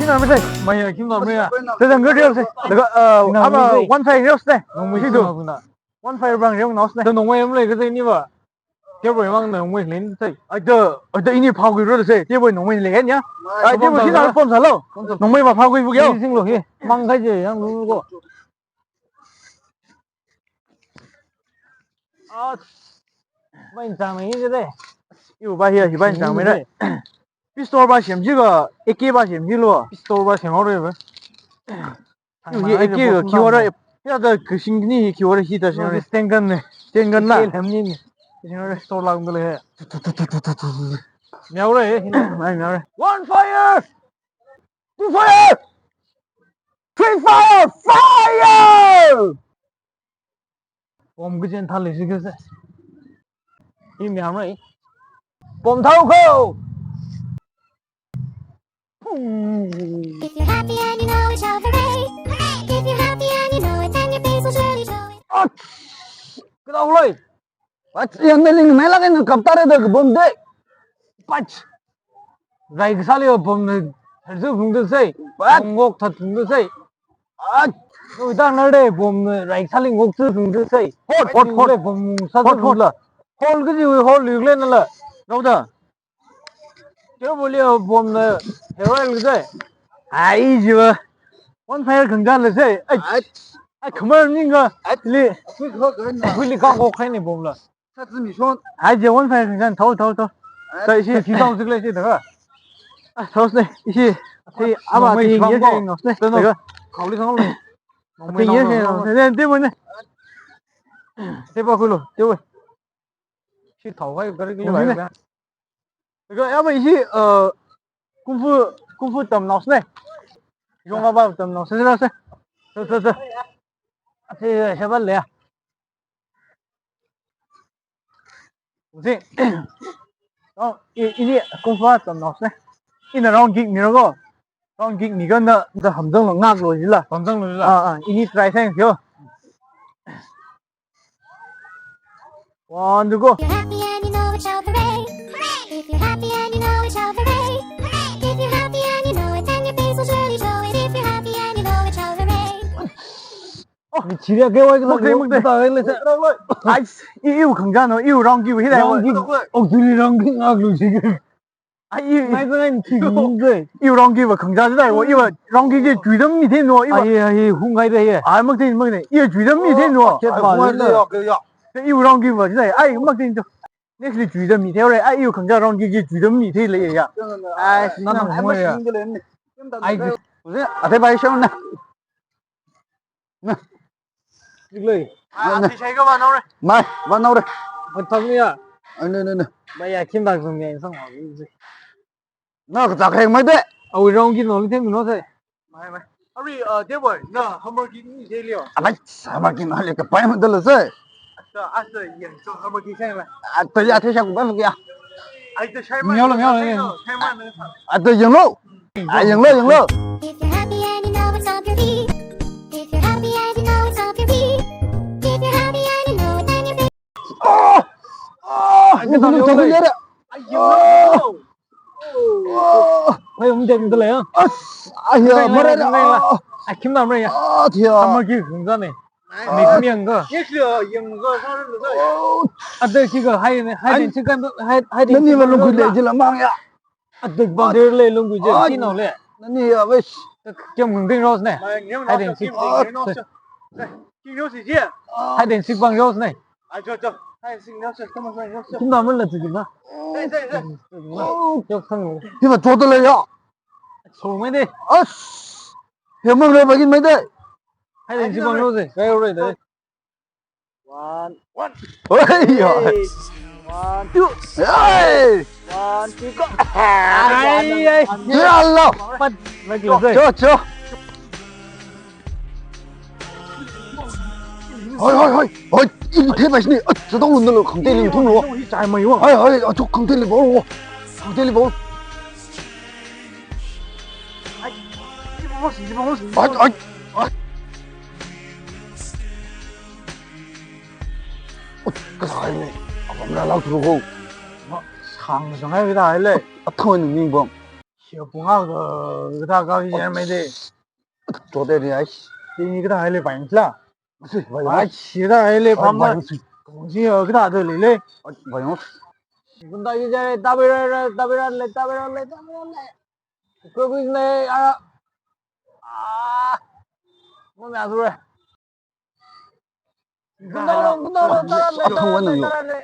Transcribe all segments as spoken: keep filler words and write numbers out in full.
Nang mei sai, maya khim nam maya. Sai dang gari sai. Laga, uh, ama one five reos ne. Nong mei sidu. One five bang reong naos ne. Nong mei am lei ka sai ni ba. Kya boy mang nong mei lin sai. Ai da, ai da ini phao gui ro sai. Kya boy nong mei lei kan ya. Ai kya boy si na pom sa lo. Nong mei ba phao gui bu kya. Sing lo hi. Mang kai je yang lu ko. Ah, ba in chang mei je de. Iu ba hi, hi ba in chang mei de. Pistol ba shem ji ga, A K ba shem ji lo. Pistol ba shem ore ba. Yu hi A K ga kiwara, ya da kashing ni hi kiwara hi da shen. Sten gun ne. Sten gun la. Lam ni ni. Shen ore store lang dole he. Miao re he. Ai miao re. One fire! Two fire! Three fire! Fire! Bomb kajen thal le si kase. Hi miam rai. Bomb thao ko. If you're happy and you know it, shout hooray. If you're happy and you know it, then your face will surely show it. Ach! Kadau loi. Pach, yang na ling mai lak na kap tare da bomb de. Pach. Rai kasā li bomb na tharzu phung de sai. Pach. Ngok that phung de sai. Ach! Nui ta na de bomb na rai kasā li ngok zu phung de sai. Hot, hot, hot. Bomb sa hot, hot la. Hol kaji hol li le na la. Rau da. Kya bole bomb na heroin le sai. Ai jiwa. One fire khangjan le sai. Ai. Ai. Ai khamar ning ga. Ai. Li. Khui kho ga na. Khui li ka ko khai ni bomb la. Sa zi mi shon. Ai je one fire khangjan thao thao thao. Ai. Sai shi. Ki thao zik le shi da ga. Ah, thao ne. Shi. Shi ama ti ye shi ngos ne. Thao ne. Khao li thao le. Ti ye shi ngos ne. Ti mo ne. Ti ba khu lo. Ti ba. Shi thao hai gari ki lai ba. Ga ya ba ishi, uh, kung fu, kung fu tam naos ne. Yong ba tam naos ne, se, se. Se, se, se. Se, se, se ba le. Si. Oh, i, ini kung fu tam naos ne. Ina round kick mi ro ko. Round kick mi ga na da hamjang lo ngak lo jila. Hamjang lo jila. Ah, ah, ini try sang yo. One, two, go. If you're happy and you know it, shout hooray. If you're happy and you know it, shout hooray. If you're happy and you know it, then your face will surely show it. If you're happy and you know it, shout hooray. Oh, mi chiri ke wai ke mak dei, mak dei. Ai, i, iu khangjan no, iu round kick hi dai. Round kick. Oh, tuli round kick ngak lu si. Ai, i, ngai ngai ki ngai. Iu round kick ba khangjan dai wo, iu round kick ji jui dam mi the no, iu. Ai, ai, hung ngai dai ye. Ai, mak the, mak the. Iu jui dam mi the no. Ai, hung ngai dai yo, yo. Iu round kick ba dai. Ai, mak the. Next li jui dam mi the re. Ai, iu khangjan round kick ji jui dam mi the le ya. Ai, na na hung ngai ya. Ai, ate bai shon na. Na. Lik lei. Ah, na, na. Ati shai ka ba nau re. Mai, ba nau re. Ba thang ya. Ai, na, na, na. Ba ya kim ba zung ya sang wa. Na ka tak heng mai de. Awi round kick no li them no sai. Mai, mai. Ari, uh, de boy, na hammer kick ni de lio. Alai, hammer kick na le ka pai ma de le sai. Ata, ata, yang so hammer kick sai ma. Ata ya the sha ku ba mu ya. Ai, ta shai ma. Miao lo, miao lo, miao lo. Shai ma na. Ata yang lo. Ai, yang lo, yang lo. If you're happy and you know it's up your feet. If you're happy and you know it's up your feet. If you're happy and you know it, then you're free. Oh! Oh! Ai, ka ta lo le. Ai, yang lo. Oh! Ai, um, dem de le ya. As! Ai, ya, mara da. Ai, kim nam re ya. Ah, thia. Hammer kick khangjan ne. Ni khum yang ka. Yes, ya, yang ka sa lo sai. Oh! Ata ki ka hai ne, hai den si kan, hai, hai den. Nani si ba kan lung ku le ji la mang ya. Adik bang dir le lung ku je, ai, si nao le. Nani ya, wes. Kiam ngung ding rose ne. Hai den sik. Hai den sik bang rose ne. Ai, cho, cho. Hai sik rose, come on, rose. Kim na mun la tu na. Sai, sai, sai. Yok sang. Ti ba to le ya. So mai de. As. He mang re ba kin mai de. Hai den sik bang rose. Kai rose de. One, one. Oi, oi. Hey. One, two. Hey. One, two, go. Ai, ai. Ya Allah. Pat, lagi selesai. Cho, cho. Hoi, hoi, hoi. Hoi, ini the bai sini. Eh, sedang lun dulu. Khang te lun thum lo. Chai mai wa. Hoi, hoi, achu khang te lun bol. Khang te lun bol. Ai, ai, ai. Ui, kasā haile. Apam rālāk thuru ko. Ma, sāng sāng haida haile. Athoi ningning bom. Kia punga ka, ka ta ka ki jar mai de. Chote ni ai. Tini ka ta hai le pain la. Asi, vai, vai. Ai, si ta hai le pam ma. Vai, vai. Kong si ka ta de le le. Vai, vai. Khunda ki jar, tabira, tabira le, tabira le, tabira le. Ko ko ne, ah. Ah. Mo me azure. Khunda lo, khunda lo, khunda lo, khunda lo.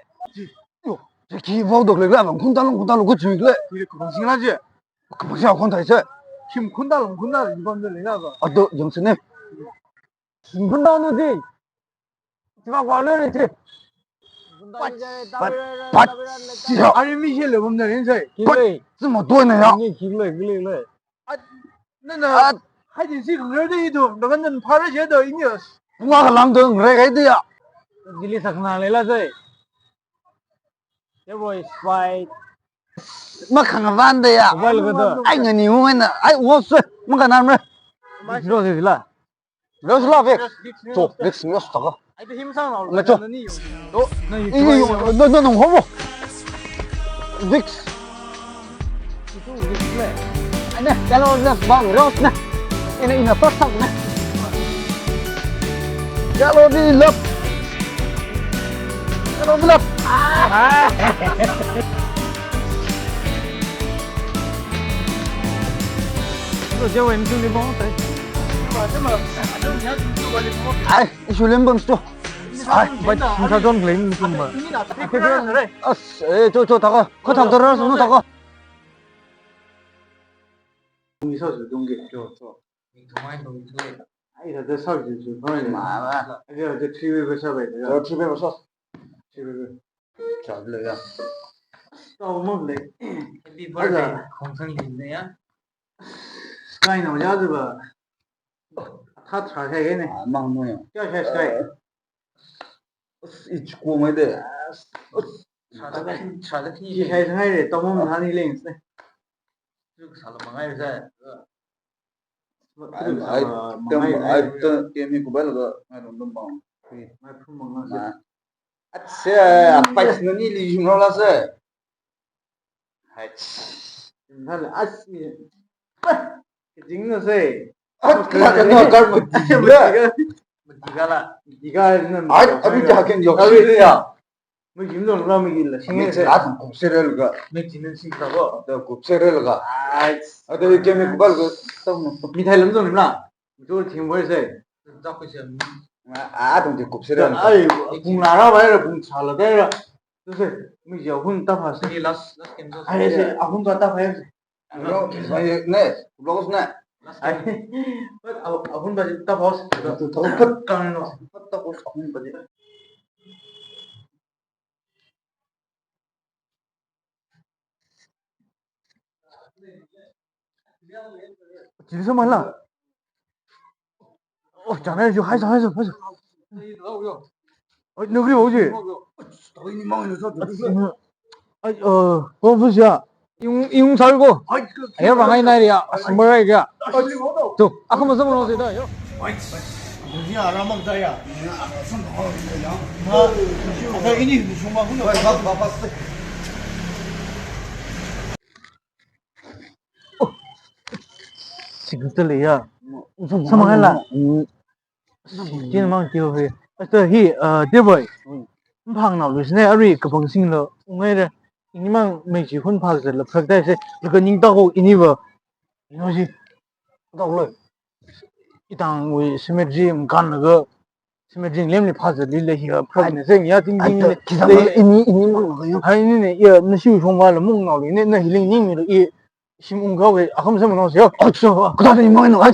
Yo, je khi vau dok le, la, khunda lo, khunda lo, ko chui le. Kui le, khunda sing la je. Khunda sing khunda se. Khim khunda lo, khunda lo, khunda le la ba. Ado, yang sene. Khunda no di. Tima kwa le le ti. Pat, pat, pat, siya. Ari mi she le bom na rin sai. Pat, zima doi na ya. Ni khi le, khi le le. At, nana, at. Hai di si khang re de i do, daga nan phara je do i ni as. Punga ka lam do re kai de ya. Jili sakna le la sai. Ye boy, spy. Ma khang van de ya. Wal ga do. Ai ngani mo na. Ai wo se. Ma ka nam re. Lo se la. Lo se la Vicks. To, Vicks lo se ta ka. Ai te him sang lo. Ma cho. Ni yo. To. Ni yo. No, no, no, homo. Vicks. Itu Vicks le. Ana, kalau nak bang Rose na. Ina ina pasak na. Kalau di lap. Kalau di lap. Ah. Lo je wen tu ni bong tai. Ai, isu lem bong sto. Ai, ba, sa don lem tu ma. As, eh, cho, cho, ta ko. Ko tham to ra, no ta ko. Ni sa su dung ge. Cho, cho. Ni thumai dung ge. Ai, da, da, sa ju ju, thumai. Ma, ma. Ai, da, da, three way ba sa ba, da. Cho, three way ba sa. Three way ba. Chap le ya. Tao mo le. Happy birthday. Khong sang lin ne ya. Sky no ya zu ba. Tha tra khai ne. Ah, mang mo ya. Kya khai sky? As, ich ko mai de. As, cha da khai, cha da khai. Ki khai ngai de, tao mo ma ni leng ne. Ju sa lo ma ngai sa. Ai, ai, tem, ai, tem, tem hi kubal ga, ngai dong dong bang. Ngai phum bang na. Acha, apa is nani li jum la se. Hai. Ngal as ni. Jing na se. At, kala ka na kar mo di la. Mati ga la. Mati ga na. Ai, abi ja ken yok. Abi ya. Mo jim dong la mo gi la. Sing se. Lat kup se rel ga. Me jin sing sa ko. Da kup se rel ga. Ai. Ada ke me kubal ga. Tam. Mi thai lam dong la. Mi to thim boi se. Zak ko se. A, a, dong de kup se rel ga. Ai, bung la ra bai ra, bung cha la dai ra. Tu se, mi ji ahun ta pha se. Ni last, last game so. Ai se, ahun ta ta pha se. Lo, ne, lo ne. Last game. Ai, but ah-, ahun ba ta pha se. Tu, tu, tu. Kan no. Ta pha ahun ba. Chili sa mala. Oh, chana ju hai sa, hai sa, hai sa. Ai, nukri bau ji. Ai, uh, kung fu siya. Yung, yung sabi ko. Ayo, bang ai nai ya. Sumber ai ya. Tu, aku masuk mau sih dah, yo. Ai, dia ramang saya. Ma, ada ini semua pun. Sing tali ya. Sama lah. China mang kilo he. Asta hi, uh, dear boy. Mphang nao lu sine ari kapang sing lo. Ungai re. Ini mang mei chi hun phak se la phak dai se. Laga ning ta ko ini ba. Ino si. Tao lo. Itang wui cemetery mkan laga. Cemetery lem ni phak se li le hi phak ne se ya ting ting. Ai, ta, le. Kisang ini, ini mang lo ya. Hai ini ne ya na siu shong ba la mung nao li ne na healing ning mi lo i. Shim ung kau ke, akham sa manao siya. Oh, so, kata ni mang no, ai.